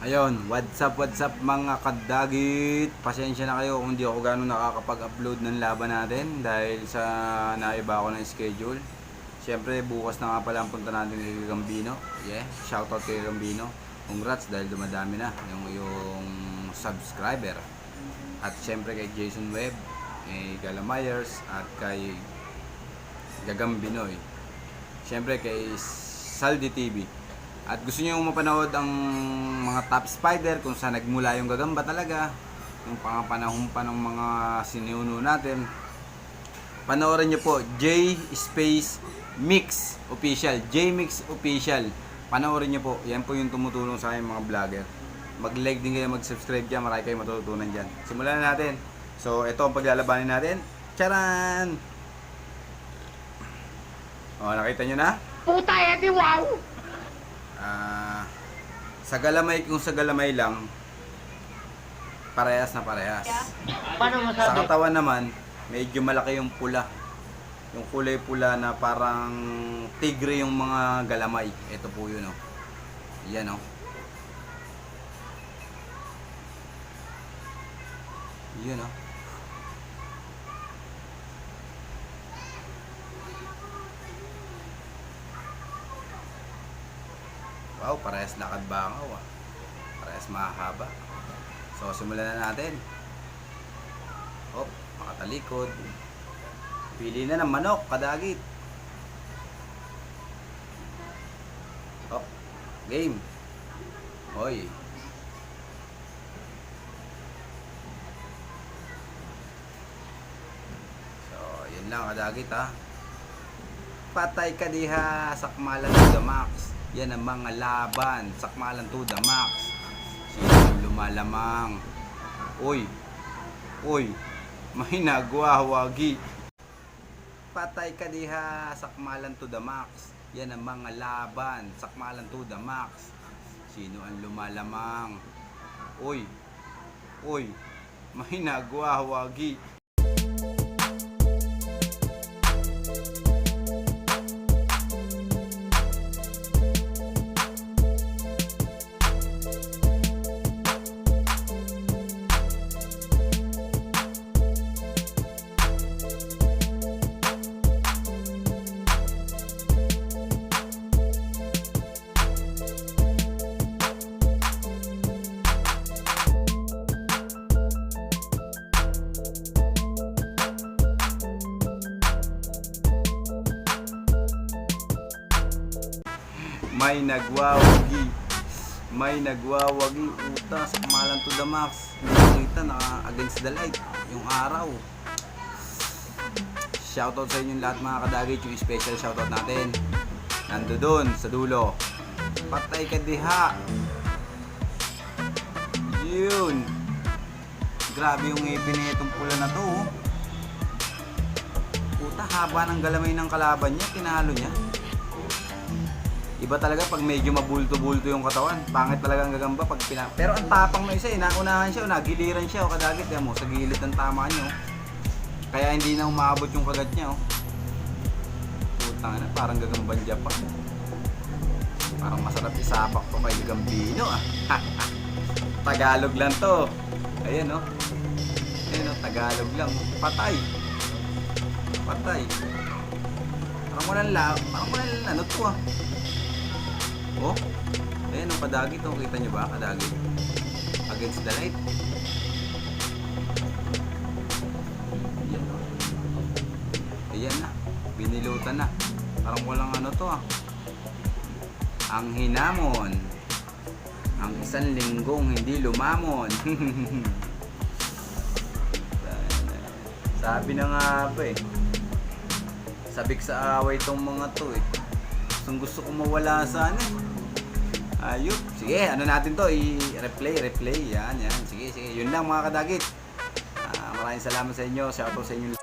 Ayun, what's up mga kadagit. Pasensya na kayo kung hindi ako gano'ng nakakapag-upload ng laban natin dahil sa naiba ako ng schedule. Siyempre, bukas na nga pala ang punta natin kay Gambino. Yeah, shoutout kay Gambino. Congrats dahil dumadami na yung subscriber. At siyempre kay Jason Webb, kay Gala Myers at kay Gagambinoy. Siyempre kay Saldi TV. At gusto niyo mapanood ang mga top spider kung saan nagmula yung gagamba talaga, yung panahon pa ng mga siniuno natin, panoorin niyo po J Space Mix Official, J Mix Official. Panoorin niyo po, yan po yung tumutulong sa akin mga vlogger. Mag-like din kayo, mag-subscribe dyan, marami kayo matututunan dyan. Simulan na natin. So ito ang paglalabanin natin. Charan! O, nakita nyo na? Puta, edi wow! Sa galamay, kung sa galamay lang, parehas na parehas. Paano Sa masabi? katawan naman, medyo malaki yung pula. Yung kulay pula na parang tigre yung mga galamay. Ito po yun, oh. Yan, oh. Yun, oh. Wow, parehas lakad bangaw, ah. Parehas mahaba. So, simulan na natin. Hop, makatalikod. Pili na ng manok, kadagit. Hop, game. Hoy. So, yun lang, kadagit, ha. Patay ka diha, sakmalan to the max. Yan ang mga laban, sakmalan to the max. Sino lumalamang? Uy, uy, may nagwawagi. Patay ka diha, sakmalan to the max. Yan ang mga laban, sakmalan to the max. Sino ang lumalamang? Uy, uy, may nagwawagi. May nagwawagi. May nagwawagi. Uta, sakmalan to the max. Nakita, against the light. Yung araw. Shoutout sa inyong lahat mga kadagit. Yung special shoutout natin. Nando doon, sa dulo. Patay ka diha. Yun. Grabe yung ngipin nitong pula na to. Puta, haba ng galamay ng kalaban niya. Tinalo niya. Iba talaga pag medyo mabulto-bulto yung katawan. Pangit talaga ang gagamba pag pero ang tapang na isa, naunahan siya, nagiliran siya, kadagit yan mo, sa gilid ng tama niyo. Kaya hindi na umabot yung kagat niya, oh. Putang na, parang gagamban Japan. Parang masarap isapak to kay Gambino, ah. Tagalog lang to. Ayan, oh. Ayan, oh, Tagalog lang. Patay. Patay. Parang walang ano to, ah. Oh, ayan ang kadagit, oh. Kita nyo ba, kadagit? Against the light. Ayan, oh. Ayan na, binilutan na. Parang walang ano to, ah. Ang hinamon. Ang isang linggong hindi lumamon. Sabi na nga ba eh. Sabik sa away tong mga to eh. Gusto ko mawala sana. Ayup. Sige, ano natin to? I-replay. Yan. Sige. Yun lang mga kadagit. Maraming salamat sa inyo. Shoutout sa inyo.